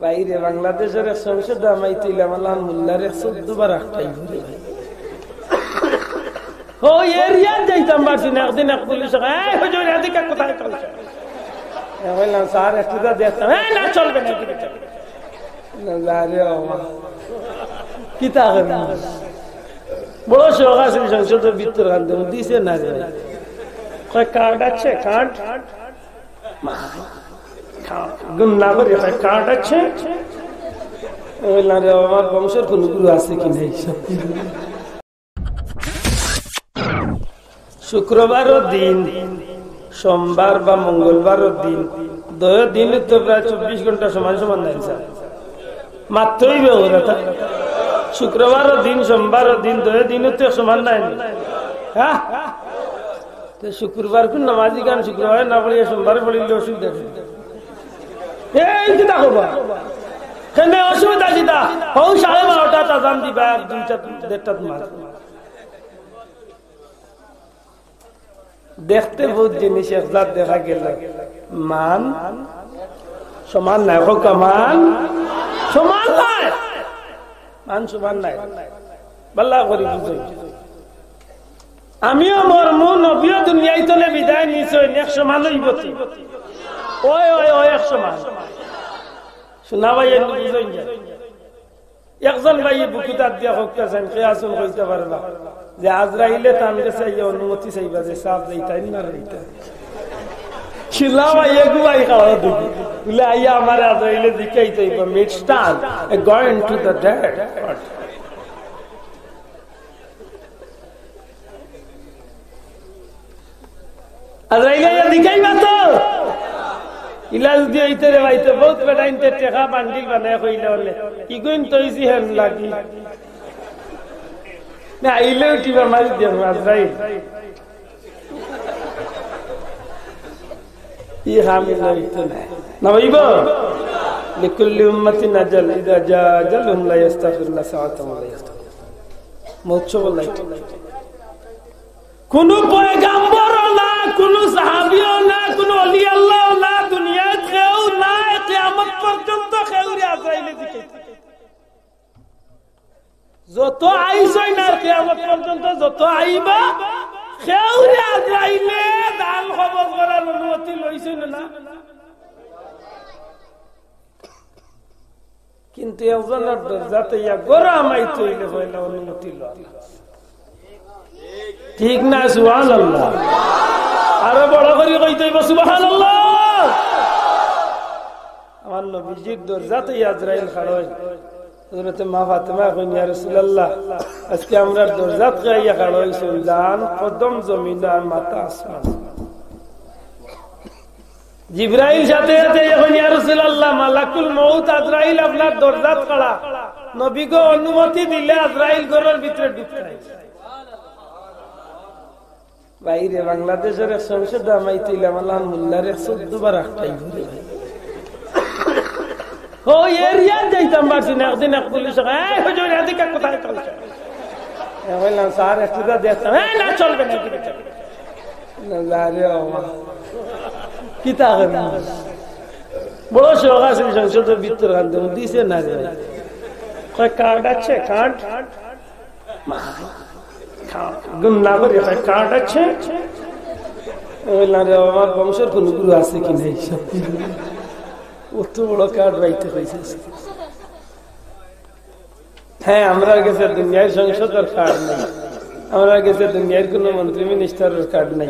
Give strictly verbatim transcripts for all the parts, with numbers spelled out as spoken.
বাইরে বাংলাদেশর এক সংসদ আমাইতে অইলে আমার লাখান মোল্লার এক চৌদ্দ বার আটকাই ঘুরে ভাই। ও এরিয়াত যাইতাম পারছি না, একদিন এক পুলিশ, "এই হুজুর, এদিকে কোথায় চলছে?" আমি বললাম, "স্যার, একটু তো দেখতাম।" "এই না, চলবে না, এদিকে চলবে না।" না, যা রে বাবা। কিতা করবি? বড় শখ আছিল সংসদর ভিতর আনতে, দিছে না রে ভাই। কয়, "কার্ড আছে, কার্ড?" গুন্না করে, কয়, "কার্ড আছে?" আমি বললাম, "রে বাবা, আমার বংশর কোনো গুরু আছে কি নাই?" শুক্রবারও দিন, সোমবার বা মঙ্গলবারও দিন, দুইও দিন তো প্রায় চব্বিশ ঘন্টা সমান সমান নাই স্যার। মাত্রই বেহরতা। শুক্রবারও দিন, সোমবারও দিন, দুইও দিন তো এক সমান নাই। হ্যাঁ? তো শুক্রবার কোন নামাজি গান শুক্রবারে না পড়িয়া সোমবারে পড়িলে অসুবিধা কি? এই কিতা খবর? কেন অসুবিধা কিতা? হউ সাড়ে বারোটা আজান দিবা, এক দুইটা, দেড়টা তোমার। দেখতে বহুত জিনিস এক জাত দেখা গেল। মান সমান নাই, হোক মান সমান নাই, মান সমান নাই। বাল্লা করি বুঝো। আমিও মরমু, নবীও দুনিয়াইতনে বিদায় নিছইন, এক সমান অইবো তো। ওই, ওই, ওই, এক সমান। শোনা ভাই, একটু বুঝইন যায়। একজন ভাইয়ে বুকুত আত দিয়া কইতাছেন, কে আছইন কইতা পারবা যে আজরাইলে তান গেছে আইয়া অনুমতি চাইবা যে সাব যাইতাইন না যাইতা। শিলা ভাইয়ে গু ভাই খাওয়া দেখি। বলে, "আইয়া আমার আজরাইলে জিকাইতা অইবো, Mister, going to the dead." আজরাইলে ইয়া জিকাইবা তো? ইলা যদি অইতে রে ভাই, তো বহুত বেটাইন্তে টেকা বান্ডিল বানায় কইলে অইলে। ইগুইন তো ইজি হেন লাগি। না, আইলে উঠিবা মারি দিয়া আজরাইল। ই হামিল অইতো না। না অইবো? লিকুল্লি উম্মাতিন আজাল, ইযা জা আজালুহুম লা ইয়াস্তাখিরুনা সাআতান ওয়া লা ইয়াস্তাকদিমুন। মউত সবর লাইট। কুনু পয়গাম্বরও না, কুনু সাহাবীও না, কুনু অলি আল্লাহও না, দুনিয়াত কেউ নাই, কিয়ামত পর্যন্ত কেউরে আজরাইলে জিকাইতো। যত আইছইন আর কিয়ামত পর্যন্ত যত আইবা, কেউরে আজরাইলে দান কবজ করার অনুমতি লইছইন না। কিন্তু একজনর দরজাত ইয়া গরম আইতে অইলে পয়লা অনুমতি লওয়া। ঠিক না? সুবহানাল্লাহ। আরো বড় করি কইতে অইবো, সুবহানাল্লাহ। আমার নবীজির দরজাত আজরাইল খাড়া অইল। হযরতে মা ফাতেমা কইন, "ইয়া রাসূলুল্লাহ, আজকে আমরার দরজাত কে আইয়া খাড়া অইছইন, ডান কদম জমিন আর মাথা আসমান।" জিব্রাইল সাথে সাথে কইন, "ইয়া রাসূলুল্লাহ, মালাকুল মউত আজরাইল আপনার দরজাত খাড়া। নবী গো, অনুমতি দিলে আজরাইল ঘরর ভিতরে ঢুকতায়।" বাইরে বাংলাদেশর এক সংসদ আমাইতে অইলে আমার লাখান মোল্লার এক চৌদ্দ বার আটকাই ঘুরে ভাই। ও এরিয়াত যাইতাম পারছি না, একদিন এক পুলিশ, "এই হুজুর, এদিকে কোথায় চলছে?" আমি বললাম, "স্যার, একটু তো দেখতাম।" "এই না, চলবে না, এদিকে চলবে না।" না, যা রে বাবা। কিতা করবি? বড় শখ আছিল সংসদর ভিতর আনতে, দিছে না রে ভাই। কয়, "কার্ড আছে, কার্ড?" গুন্না করে কয়, "কার্ড আছে?" আমি বললাম, "রে বাবা, আমার বংশর কোনো গুরু আছে কি নাই?" অত বড় কার্ড রাইতে পাইছে। হ্যাঁ, আমরার গেছে দুনিয়ার সংসদর কার্ড নাই, আমরার গেছে দুনিয়ার কোনো মন্ত্রী মিনিস্টারর কার্ড নাই,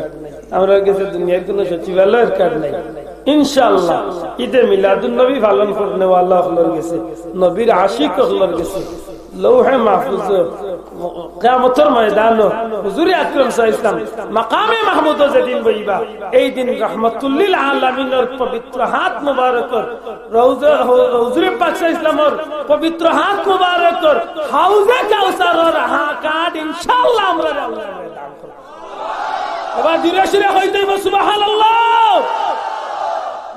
আমরার গেছে দুনিয়ার কোনো সচিবালয়র কার্ড নাই। ইনশাআল্লাহ, ঈদে মিলাদুন নবী পালন করনেওয়ালা অকলর গেছে, নবীর আশিক অকলর গেছে, লৌহে মাহফুজ, কিয়ামতর ময়দানো হুজুরে আকরাম সাল্লাল্লাহু আলাইহি ওয়াসাল্লাম মাকামে মাহমুদো যেদিন বইবা, এই দিন রহমতুল্লিল আলামিনর পবিত্র হাত মুবারকর, রওজা, হুজুরে পাক সাল্লাল্লাহু আলাইহি ওয়াসাল্লামর পবিত্র হাত মুবারকর হাউজে কাউসারর হা-, কার্ড ইনশাআল্লাহ আমরারে আল্লাহ দান করবা। এবার ধীরে সুরে কইতে অইবো, সুবহানাল্লাহ।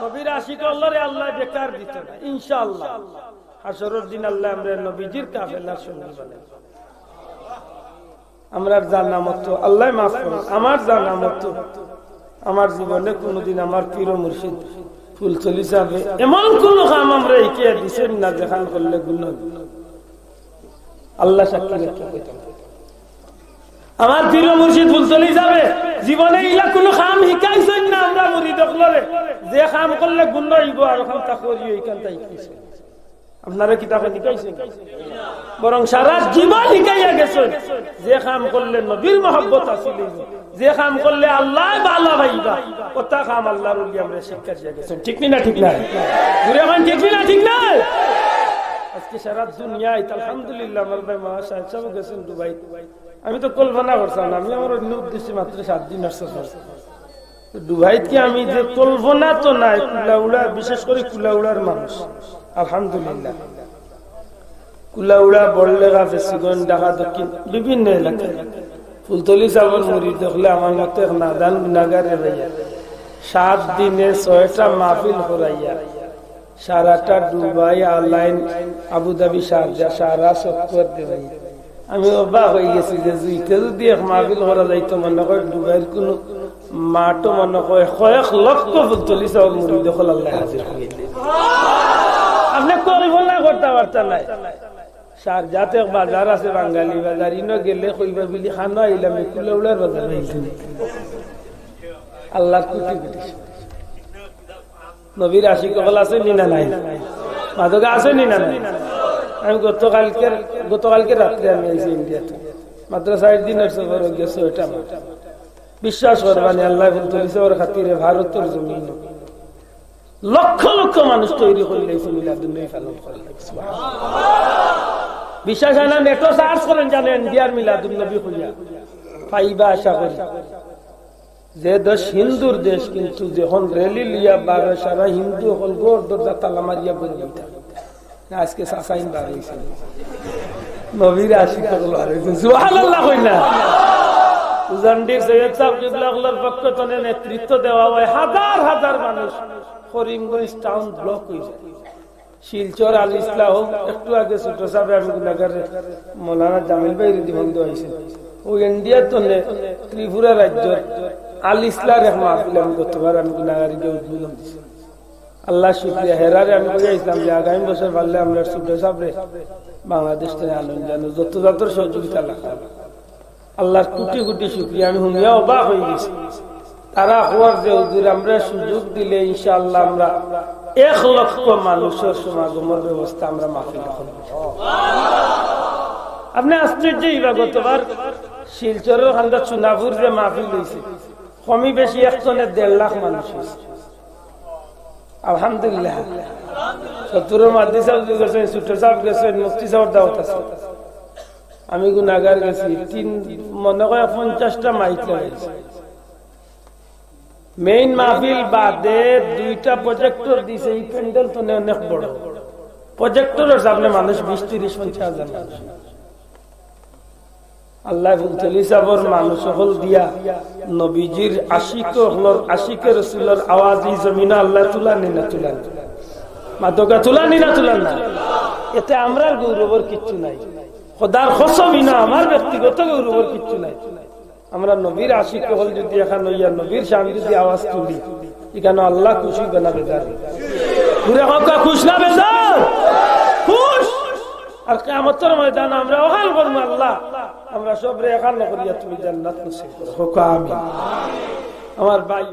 নবীর আশিক অকলরে আল্লায় বেকার দিতো না, ইনশাআল্লাহ। হাশরর দিন আল্লায় আমরারে নবীজির কাফেলার সঙ্গী বানাইবা। আমরার জানা মতো, আল্লায় মাফ করুক, আমার জানা মতো আমার জীবনে কোনোদিন আমার পীর ও মুর্শিদ ফুলতলি সাহেবে এমন কুনু কাম আমরারে হিকাইয়া দিছইন না যেখান করলে গুনা অইবো। আল্লাহ সাক্ষী রাখিয়া কইতাম, আমার পীর মুর্শিদ ফুলতলি সাহেবে জীবনে ইলা কুনু কাম হিকাইছইন না আমরার মুরিদ অকলরে, যে কাম করলে গুনা অইবো আর অখান তা করিও, ইখান তাই হিকাইছইন। আপনারে কিতা কইন হিকাইছইন? বরং সারা জীবন হিকাইয়া গেছইন, যে কাম করলে নবীর মহব্বত হাসিল অইবো, যে কাম করলে আল্লায় ভালা পাইবা, অতা কাম আল্লার ওলি আমরারে শিক্ষা দিয়া গেছইন। ঠিক নি না? ঠিক না? জুরে কইন, ঠিক নি না? ঠিক না? আজকে সারা দুনিয়াত, আলহামদুলিল্লাহ, আমার ভাই মা সাহেব সাহেব গেছইন দুবাই। আমি তো কল্পনা করছিলাম না, আমি আমার অন্য উদ্দেশ্যে মাত্র সাত দিন আসছি। দুবাইত কি আমি যে কল্পনা তো নাই, কুলাউড়া, বিশেষ করি কুলাউড়ার মানুষ, আলহামদুলিল্লাহ। কুলাউড়া, বড়লেখা, ফেঞ্চুগঞ্জ, ঢাকা দক্ষিণ, বিভিন্ন এলাকায় ফুলতলি সাহেবর মুরিদ অকলে আমার মতো এক নাদান গুনাগাররে পাইয়া সাত দিনে ছয়টা মাহফিল করাইয়া সারাটা দুবাই, আল আইন, আবুধাবি, শারজাহ, সারা চক্কর দিবাই। আমি অবাক অইগেছি যে জুইতে যুদি এক মাহফিল করা যাইতো, মনে কয় দুবাইর কুনু মাঠো মনে কয় কয়েক লক্ষ ফুলতলি সাহেবর মুরিদ অকল আল্লায় হাজির করিলে। আপনে কল্পনা করতা পারতা নায়। শারজাত এক বাজার আছে, বাঙালি বাজার, ইনো গেলে কইবা বুলি, "খানো আইলাম, কুলাউড়ার বাজার আইছি।" আল্লার কুটি কুটি শুকরিয়া। নবীর আশিক অকল আছে নি না নাই? মাদকা আছে নি না নাই? আমি গতকালকে, গতকালকে রাত্রে আমি আইছি ইন্ডিয়া থাকি। মাত্র চাইর দিনর সফর অইগেছে, ছয়টা মাস। বিশ্বাস করবা নি, আল্লায় ফুলতলি সাহেবর খাতিরে ভারতর জমিনো লক্ষ লক্ষ মানুষ তৈরি করিলাইছে মিলাদুন্নবী পালন করার লাগি। বিশ্বাস অয় না? নেটো search করইন, জানইন ইন্ডিয়ার মিলাদুন্নবী কইয়া পাইবা আশা করি। যে দেশ হিন্দুর দেশ, কিন্তু যখন র‍্যালি লইয়া বার অয়, সারা হিন্দু অকল ঘর দরজা তালা মারিয়া ঘরো বইতা। না, আজকে চাচাইন বার অইছে। নবীর আশিক অকল বার অইছে। সুবহানাল্লাহ কইন না? উজানডির সৈয়দ সাহেব কিবলা অকলর পক্ষ তনে নেতৃত্ব দেওয়া অয়, হাজার হাজার মানুষ করিমগঞ্জ টাউন ব্লক অইযায়। শিলচর আল ইসলাহ অউ, একটু আগে ছোট সাহেবে আমি গুনাগাররে, মৌলানা জামিল ভাইরে দিবন্দ অইছে। অউ ইন্ডিয়া তনে ত্রিপুরা রাজ্যর আল ইসলাহর এক মাহফিল আমি গতবার আমি গুনাগারে গিয়া উদ্বোধন দিছি। আল্লার শুকরিয়া, হেরারে আমি কইয়া আইছলাম যে আগামী বছর পারলে আমরার ছোট সাহেবরে বাংলাদেশ তনে আনইন, যেন যত জাতর সহযোগিতা লাগে। আল্লার কুটি কুটি শুকরিয়া, আমি হুনিয়া অবাক অইগেছি। তারা কওয়ার যে, "হুজুর, আমরারে সুযোগ দিলে ইনশাআল্লাহ আমরা এক লক্ষ মানুষর সমাগমর ব্যবস্থা আমরা মাহফিল করমু।" আপনে আশ্চর্য অইবা, গতবার শিলচরর কান্দাত সোনাপুর যে মাহফিল অইছে, কমি বেশি এক তনে দেড় লাখ মানুষ অইছে। আলহামদুলিল্লাহ। সত্তরর মাহদি সাহেব গেছইন, ছোট সাহেব গেছইন, মুফতি সাহেবর দাওয়াত আছে। আমি গুনাগার গেছি, তিন, মনে কয় পঞ্চাশটা মাইক লাগাইছে। মেইন মাহফিল বাদে দুইটা প্রজেক্টর দিছে, ই প্যান্ডেল তনে অনেক বড়। প্রজেক্টরর সামনে মানুষ বিশ, তিরিশ, পঞ্চাশ হাজার মানুষ। আল্লায় ফুলতলি সাহেবর মানুষ অকল দিয়া নবীজির আশিক অকলর, আশিকে রসুলর আওয়াজ ই জমিনো আল্লায় তুলার নি না তুলার না? মাতকা, তুলার নি না তুলার না? এতে আমরার গৌরবর কিচ্ছু নাই। খোদার কসম, ইনো আমার ব্যক্তিগত গৌরবর কিচ্ছু নাই। আমরা নবীর আশিক অকল যুদি এখান অইয়া নবীর শান যুদি আওয়াজ তুলি, ইখানো আল্লাহ খুশি অইবা না বেজার? পুরা হক্কা খুশ না বেজার? খুশ। আর কিয়ামতর ময়দান আমরা অখান করমু, "আল্লাহ, আমরা সবরে এখান করিয়া তুমি জান্নাত নসিব করো।" হক্কা আমিন। আমার ভাই,